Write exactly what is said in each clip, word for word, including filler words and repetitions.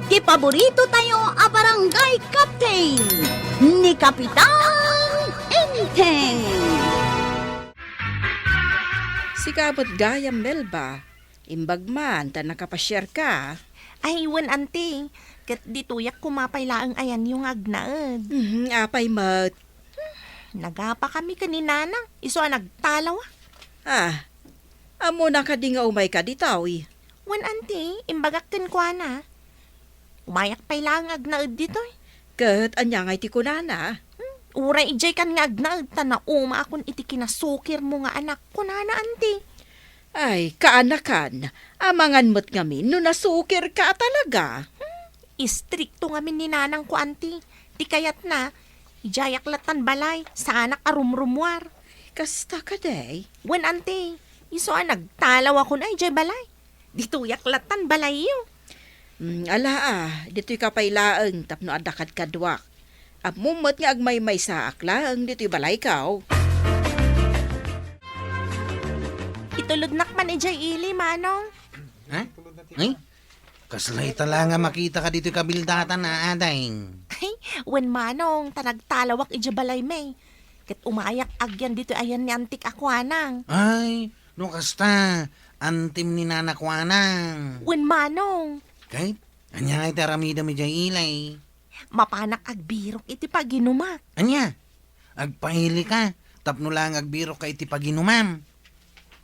Ti paborito tayo a barangay captain, ni Kapitan Enteng. Sika met gayam, Melba. Imbag man ta nakapasiarka. Ay, wen, anti. Ket ditoyak koma pay laeng ayanyo nga agnaed. Mhm, apay met? Nagapakami ken ni Nana, isu a nagtalaw, a. Ah, ammona kadi nga umayka ditoy? Wen, anti, imbagak kenkuana. Umayak pay laeng agnaed ditoy. Ket ania ngay ti kunana? Hmm, uray idiay kan nga agnaed ta naumaakon iti kinasukirmo nga anak, kunana, anti. Ay, kaanakan, amangan met ngamin no nasukirka a talaga. Hmm, istrikto ngamin ni nanangko, anti. Ti kayatna, idiayak lattan balay, saanak a rumrumuar. Kasta kadi? Wen, anti, isu a nagtalawakon a idiay balay. Ditoyak lattan balayyo. Hmm, ala a, ditoyka pay laeng tapno adda kadkaduak. Ammom met nga agmaymaysaak laeng ditoy balayko. Itulodnak man idiay ili, Manong. Ha? Ay? Kasla ita la nga makitaka ditoy kabildatan, a, Ading? Ay, wen, Manong, ta nagtalawak idiay balaymi. Ket umayak agyan ditoy ayan ni Antik a kuanang. Ay, no kasta, antim ni Nana kuanang. Wen, Manong. Kay, ania ngay ti aramidem idiay ili? Mapanak agbirok iti paginumak. Ania? Agpailika, tapno laeng agbirokka iti paginumam.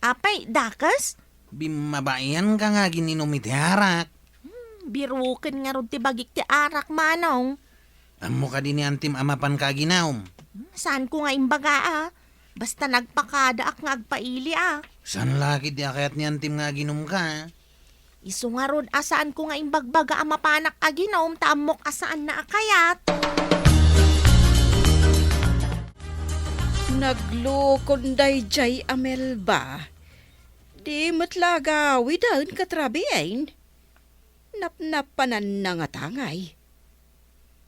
Apay, dakes? Bimmabaianka nga agin-inum iti arak. Hmm, biroken ngarud ti bagik ti arak, Manong. Ammo kadi ni antim a mapanka aginum? Hmm, saanko nga imbaga, a. Basta nagpakadaak nga agpaili, a. Saan la ketdi a kayat ni antim nga aginumka? Isu ngarud a saanko nga imbagbaga a mapanak aginum ta ammok a saanna a kayat. Naglukon daydiay a Melba. Di met la agawiden ket rabiin. Napnapananna ngata ngay.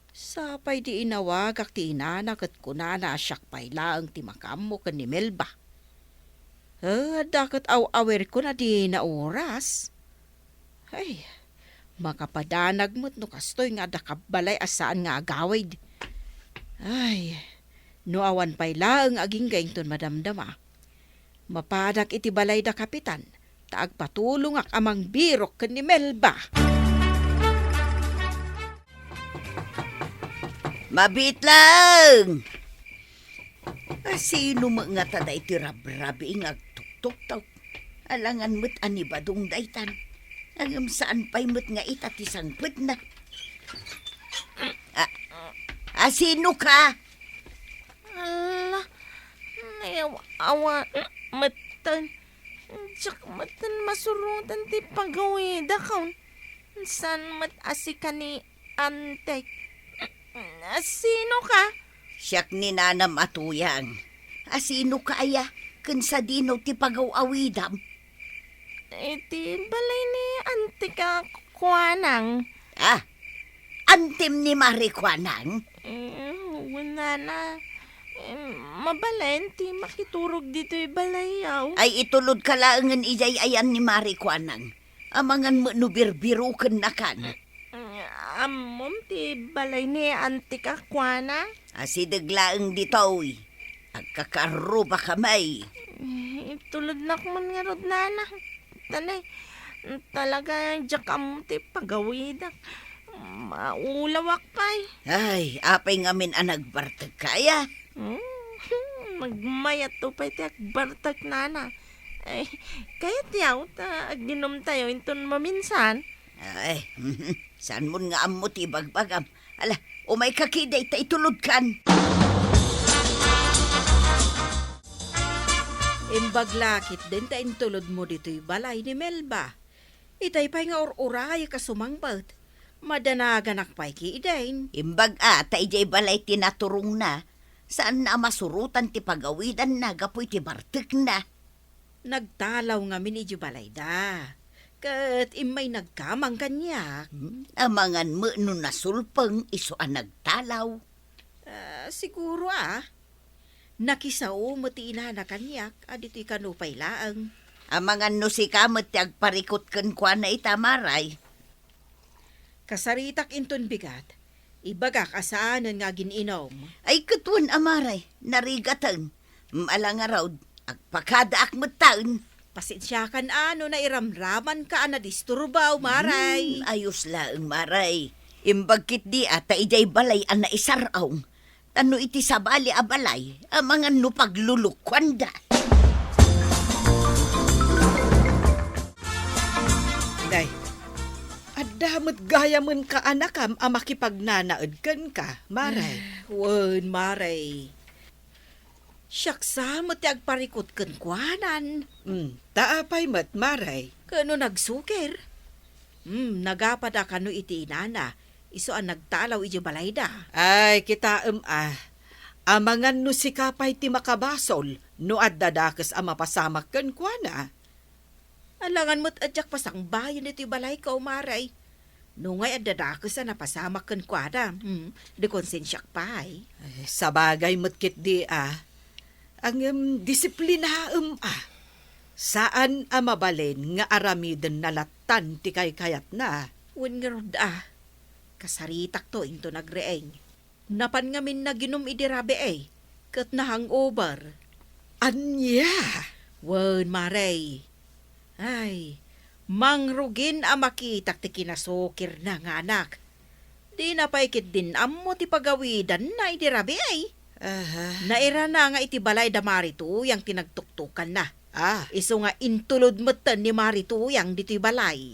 Sapay di inawagak ti inana ket kunana a siak pay laeng ti makaammo ken ni Melba. Eh, adda ket aw-awirko na di nauras. Ay, makapadanag met no kastoy nga adda kabbalay a saan nga agawid. Ay, no awan pay laeng agingga inton madamdama. Mapadak iti balay da Kapitan, ta agpatulongak a mangbirok ken ni Melba. Mabiit laeng! A, sino met ngata daytoy rabrabii nga agtuktuktok? Alangan met a ni Badong daytan. Ngem saan pay met nga ita ti sangpetna. A, a, sino ka? Ala, nayaw-awan metten. Diak metten masurotan ti pagawidakon. Saan met a sika ni Antek? A, sino ka? Siak ni nanam a tuyang. A, sino ka aya? Ken sadino ti pagaw-awidam? Iti balay ni Antik a kuanang. Ah, antim ni Mari Kuanang? Eh, wen, nana. Eh, mabalin ti makiturog ditoy balayyo. Ay, itulodka laengen idiay ayan ni Mari Kuanang. Amangan met no birbirokennakan. Ammom ti balay ni Antik a kuana? Asideg laeng ditoy. Agkakarrubakami. Itulodnak man ngarud, nana. Tanay, talaga, diak ammo ti pagawidak. Maulawak pay. Ay, apay ngamin a nagbartek kaya? Hmm, nagmayatto pay ti agbartek, nana. Ay, kayatyo ta aginumtayo inton maminsan? Ay, saan mon nga ammo ti ibagbagam? Ala, umayka kidi ta itulodkan. Imbag la ketdin ta intulodmo ditoy balay ni Melba. Itay pay nga ur-urayek a sumangpet. Madanaganak pay ketdin. Imbag a ta idiay balay ti naturongna, saanna a masurotan ti pagawidanna gapu iti bartekna. Nagtalaw ngamin idiay balayda. Ket immay nagkamang kaniak. Hmm, amangan met no nasulpeng isu a nagtalaw. Ah, siguro, a. Nakisao met ti inana kaniak a ditoy kano pay laeng. Amangan no sika met ti agparikut kenkuana ita, Maray. Kasaritak inton bigat, ibagak a saanen nga agin-inom. Ay, ket wen a, Maray, narigaten. Ala ngarud, agpakadaak metten. Pasensiakan a no nairamramanka a nadisturbaw, Maray. Hmm, ayos laeng, Maray. Imbag ketdi a ta idiay balay a naisar-aw. Ta no iti sabali a balay, amangan no paglulukuanda. Nay, adda met gayamen kaanakam a makipagnanaed kenka, Maray. Wen, Maray. Siak sa met ti agparikut kenkuanan. Hmm, ta apay met, Maray? Ken no nagsukir? Hmm, nagapada kano iti inana, isu a nagtalaw idiay balayda. Ay, kitaem a, amangan no sika pay ti makabasol no adda dakes a mapasamak kenkuana. Alangan met a diak pasangbayen iti balayko, Maray. No ngay adda dakes a napasamak kenkuana, hmm, di konsensiak pay. Eh, sabagay met ketdi a. Ngem disiplinaem a. Saan a mabalin nga aramidenna lattan ti kaykayatna. Wen ngarud a, kasaritakto inton agriing. Napan ngamin naginum idi rabii, ket na-hangover. Ania? Wen, Maray. Ay, mangrugin a makitak ti kinasukirna nga anak. Dina pay ketdin ammo ti pagawidanna idi rabii. Aha. Nairana nga iti balay da Mari Tuyang ti nagtuktukanna. Ah. Isu nga intulod metten ni Mari Tuyang ditoy balay.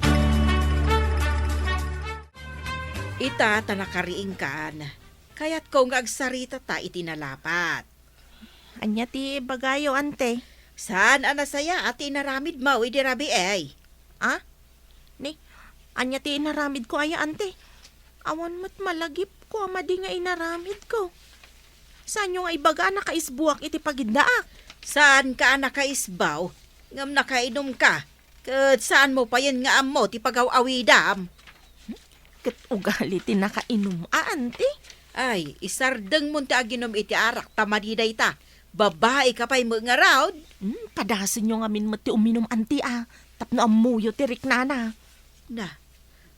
Ita ta nakariingkan, kayatko nga agsaritata iti nalapat. Ania ti ibagayo, ante? Saan a nasayaat ti inaramidmo idi rabii? Ah? Ni, ania ti inaramidko aya, ante? Awan met malagipko a madi nga inaramidko. Saanyo nga ibaga a nakaisbuak iti pagiddaak? Saanka a nakaisbaw, ngem nakainumka. Ket saanmo payen nga ammo ti pagaw-awidam. Hmm? Ket ugali ti nakainum a, ante? Ay, isardengmon ti aginum iti arak ta madi dayta. Babaika pay met ngarud. Hmm, padasenyo ngamin met ti uminum, ante, a, tapno ammoyo ti riknana. Na,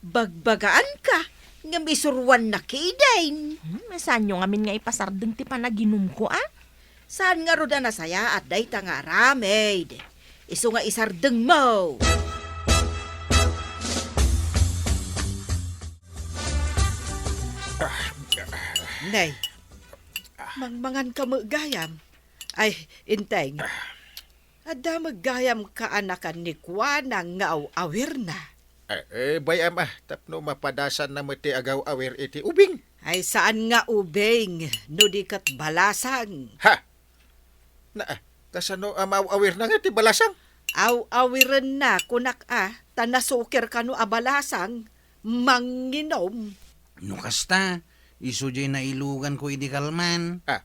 bagbagaanka, ngem isuruanna ketdin. Hmm, saanyo ngamin nga ipasardeng ti panaginumko, a? Saan ngarud a nasayaat dayta nga aramid? Isu nga isardengmo. Nay, mangmanganka met gayam. Ay, Inteng. Adda met gayam kaanakan ni Kuana nga aw-awirna. Eh, eh, bay-am a, tapno mapadasanna met ti agaw-awir iti ubing. Ay, saan nga ubing, no di ket balasang. Ha? Na, kasano a maaw-awirna nga ti balasang? Aw-awirenna, kunak a, ta nasukir kano a balasang, manginom. No kasta, isu diay nailuganko idi kalman. Ah.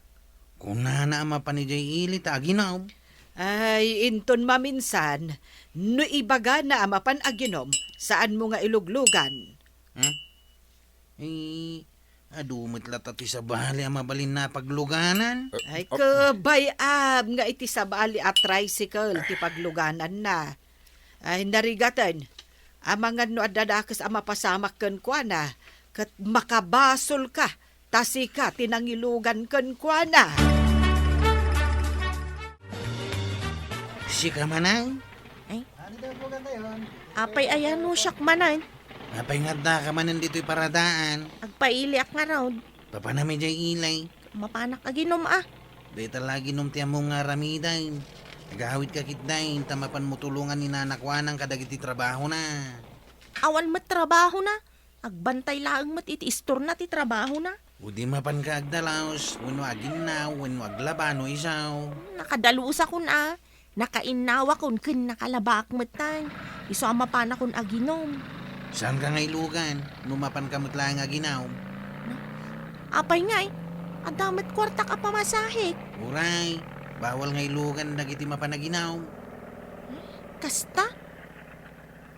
Kunana a mapan idiay ili ta aginom. Ay, inton maminsan, no ibagana a mapan aginom, saanmo nga iluglugan. Hmm? Eh, adu met latta ti sabali a mabalinna a pagluganan. Ay, kabay-am nga iti sabali a tricycle ti paglugananna. Ay, narigaten, amangan no adda dakes a mapasamak kenkuana, ket makabasolka, ta sika ti nangilugan kenkuana. Sika manen? Ay. Apay aya no siak manen? Apay nga addaka manen ditoy paradaan? Agpailiak ngarud. Papanam idiay ili. Mapanak aginom a. Dayta la aginom ti ammom nga aramiden. Agawidka ketdin, ta mapanmo tulongan ni Nana Kuanang kadagiti trabahona. Awan met trabahona. Agbantay laeng met iti istorna ti trabahona. Idi mapanka agdalus, wenno aginnaw, wenno aglaba no isu. Nakadalusakon a. Nakainnawakon ken nakalabaak metten. Isu a mapanakon aginom. Saanka nga ilugan no mapanka met laeng aginom. Apay ngay, adda met kuartak a pamasahek. Uray, bawal nga ilugan dagiti mapan aginom. Kasta?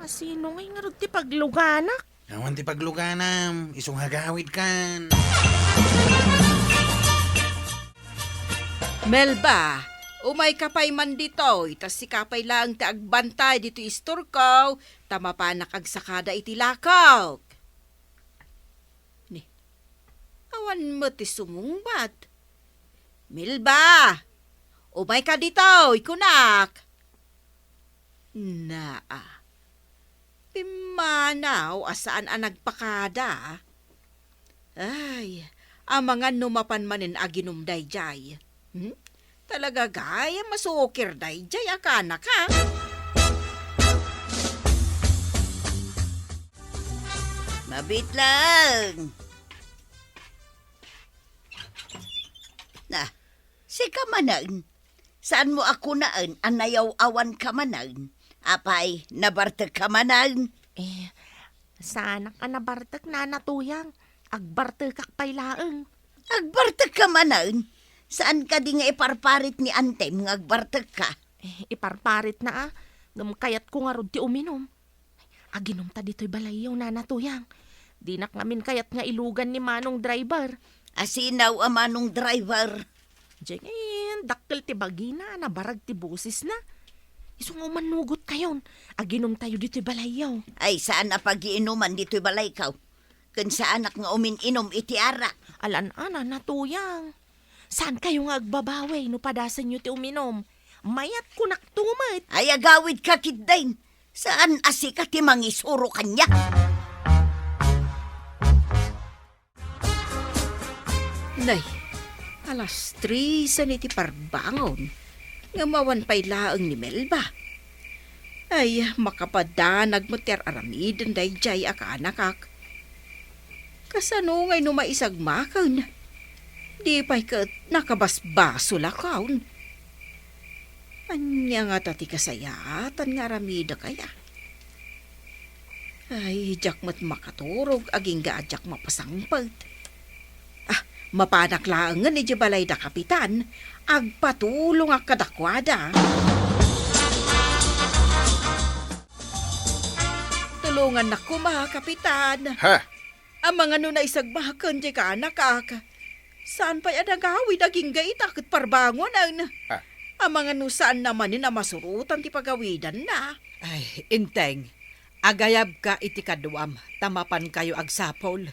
Asino ngay ngarud ti pagluganak? Awan ti pagluganam, isu nga agawidkan. Melba, umayka pay man ditoy, ta sika pay laeng ti agbantay ditoy istorko, ta mapanak agsakada iti lakok. Awan met ti sumungbat. "Milba! Umayka ditoy, kunak!" Naa, pimmanaw a saan a nagpakada. Ay, amangan no mapan manen aginum daydiay. Hmm? Talaga gayam a sukir daydiay a kanak, ha? Mabitlang! Na, sika manen. Saanmo a kunaen a nayaw-awanka manen? Apay, nabartekka manen? Eh, saanak a nabartek, Nana Tuyang. Agbartekak pay laeng. Agbartekka manen? Saan kadi nga iparparit ni Antem nga agbartekka? Eh, iparparitna a. Ngem kayatko ngarud ti uminum. Aginumta ditoy balayyo, Nana Tuyang. Dinak ngamin kayat nga ilugan ni Manong Driver. Asino a Manong Driver? Diay ngay, dakkel ti bagina, nabarag ti bosesna. Isu nga umannugotkayon, aginumtayo ditoy balayyo. Ay, saan a pagiinuman ditoy balayko. Ken saanak nga umin-inum iti arak. Alan-anan, Nana Tuyang. Saankayo nga agbabawi no padasenyo ti uminum. Mayat kunakto met. Ay, agawidka ketdin. Saan a sika ti mangisuro kaniak. Nay, alas tres iti parbangon, ngem awan pay laeng ni Melba. Ay, makapadanag met ti ar-aramiden daydiay a kaanakak. Kasano ngay no maisagmaken? Di pay ket nakabasbasolakon. Ania ngata ti kasayaatan nga aramidek aya? Ay, diak met makaturog agingga a diak mapasangpet. Ah, mapanak laengen idiay balay da Kapitan, agpatulongak kadakuada. Tulongannak koma, Kapitan. Ha? Amangan no naisagmaken diay kaanakak. Saan pay a nagawid agingga ita ket parbangonen. Ah. Amangan no saanna manen a masurotan ti pagawidanna. Ay, Enteng, agayabka iti kaduam, ta mapankayo agsapul.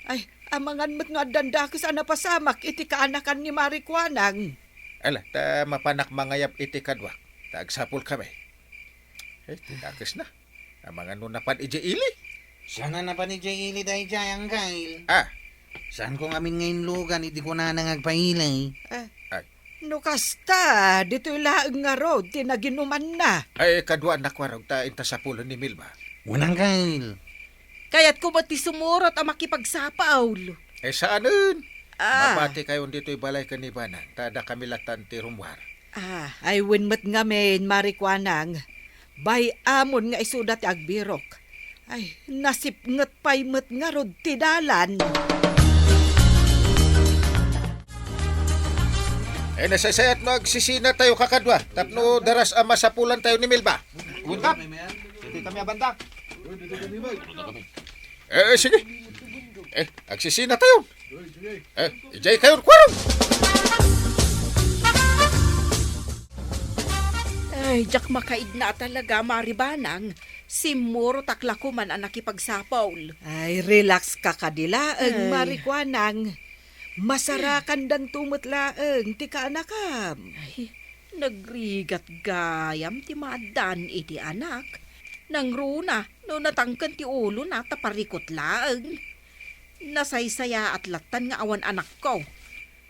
Ay, amangan met no addan dakes a napasamak iti kaanakan ni Mari Kuanang. Ala, ta mapanak mangayab iti kaduak, ta agsapulkami. Eh, ti dakesna. Amangan no napan idiay ili? Saan a napan idiay ili daydiay, Anggail? Ah. Saanko ngamin nga inlugan idi kunana nga agpaili. Ah. Ay. No kasta, ditoy laeng ngarud ti naginumanna. Ay, kaduaannak warog ta inta sapulen ni Milba. Wen, Anggail. Kayatko met ti sumurot a makipagsapul. Eh, saanen. Ah. Mapatikayon ditoy balay ken ni Banang, ta dakami latan ti rummuar. Ah, ay wen met ngamin, Mari Kuanang. Bay-amon nga isuda ti agbirok. Ay, nasipnget pay met ngarud ti dalan. Eh, nasaysayat no agsisinatayo, kakadua, tapno daras a masapulantayo ni Milba. Wen ka? Ditoy kami a banda. Eh, sige. Eh, agsisinatayo. Eh, idiay kayon, kuarog! Ay, diak makaidna talaga, Mari Banang. Simmurotak la koman a nakipagsapul. Ay, relax ka kadi laeng, Ay. Mari Kuanang. Masarakandanto met laeng ti kaanakam. Ay, nagrigat gayam ti maaddaan iti anak. Nangruna no natangken ti ulona ta parikut laeng. Nasaysayaat lattan nga awan anakko.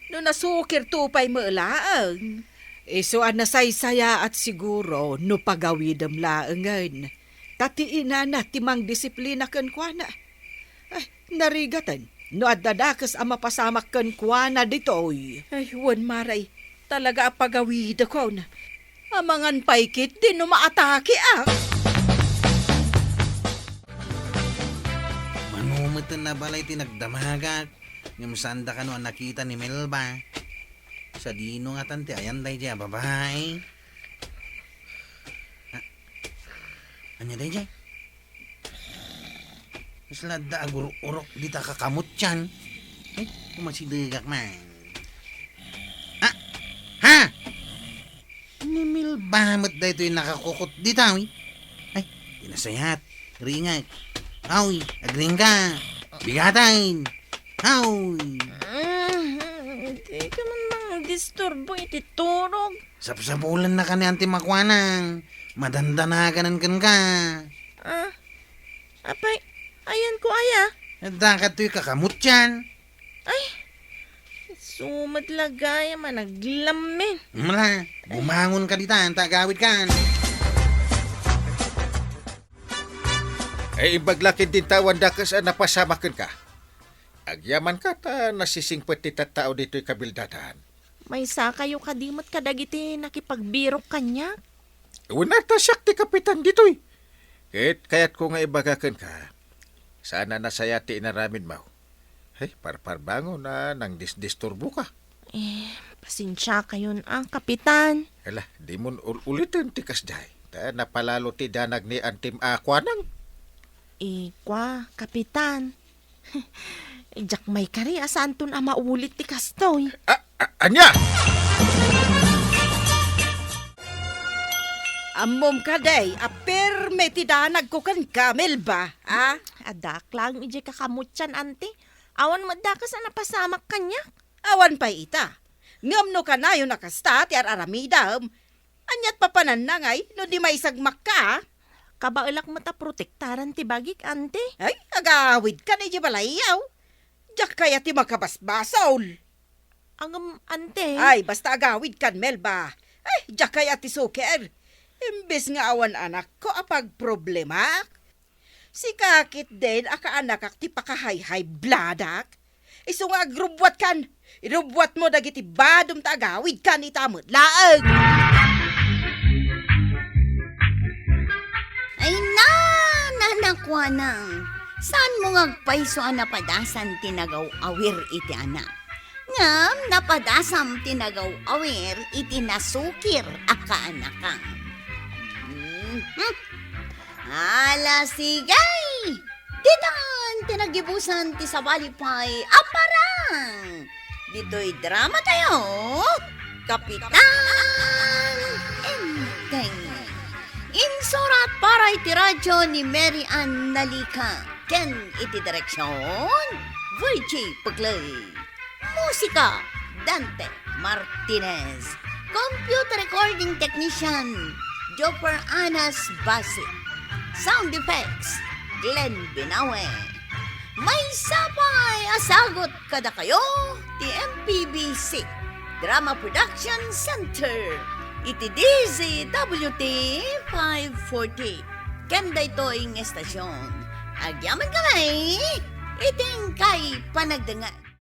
No nasukirto pay met laeng. Isu a nasaysayaat siguro no pagawidem laengen. Ta ti inana ti mangdisiplina kenkuana. Ay, narigaten no adda dakes a mapasamak kenkuana ditoy. Ay, wen, Mari, talaga a pagawidekon. Amangan pay ketdi no maatakeak. Mano met a balay ti nagdamagak, ngem saanda kano a nakita ni Melba. Sadino ngatan ti ayan daydiay a babai? Ah, ania daydiay? Kasla adda agurok-urok dita kakamutsan. Ay, kumasidegak man. Ah! Ha! Ni Milba met daytoy nakakukot dita, wi. Ay, ti nasayat. Ringat. Awi, agringga. Bigatan. Haw! Mm, di ka man mangdisturbo iti turog. Sapsapulenna kanian ti makuanang. Madandanaganan kenka. Ah, apay, ayanko aya? Adda kadtoy kakamutyan. Ay, sumed la gayam a naglammin. Mala, bumangon ka ditan, ta agawidkan. Ay, imbag la ket dinta awan dakes a napasamak kenka. Agyamanka ta nasisingpet ti tattao ditoy kabildadan. Maysakayo kadi met kadagiti nakipagbirok kaniak? Wen a ta siak ti kapitan ditoy. Ket kayatko nga ibaga kenka, saan a nasayaat ti inaramidmo. Ay, parparbangon a nangdisdisturboka. Eh, pasensiakayon a, Kapitan. Ala, dimon ul-uliten ti kasdiay. Ta napalalo ti danag ni Antim a kuanang. Eh, kua, Kapitan. Diak maikari a saanton a maulit ti kastoy. A-, a-, ania? Ammom kadi a pirme ti danagko kenka, Melba, a? Addaak laeng idiay kakamutyan, Anti. Awan met dakes a napasamak kaniak. Awan pay ita. Ngem no kanayon a kasta ti ar-aramidem, aniat papananna ngay no di maisagmakka, a? Kabaelak met a protektaran ti bagik, Anti. Ay, agawidkan idiay balayyo. Diak kayat ti makabasbasol. Ngem, Anti. Ay, basta agawidkan, Melba. Ay, diak kayat ti suker. Imbes nga awan anakko a pagproblemaak, sika ketdin a kaanakak ti pakahayhaybladak. Isu nga agrubbuatkan, irubbuatmo dagiti badom ta agawidkan ita met laeng. Ay, na, nanakuanang, saanmo nga agpayso a napadasan ti nagaw-awir iti anak? Ngem napadasam ti nagaw-awir iti nasukir a kaanakam. Mhm. Ala, sige! Ditan ti nagibusan ti sabali pay a parang. Ditoy drama tayo, Kapitan Enteng. Insurat para iti radyo ni Mary Ann Nalica ken iti direksyon, Virgie Puclay. Musika, Dante Martinez. Computer recording technician, Jopper Anas Basi. Sound effects, Glenn Binawe. Maysa pay a sagut kadakayo ti M P B C Drama Production Center iti D Z W T five forty. Ken daytoy nga estasyon, agyamankami iti inkay panagdengngeg.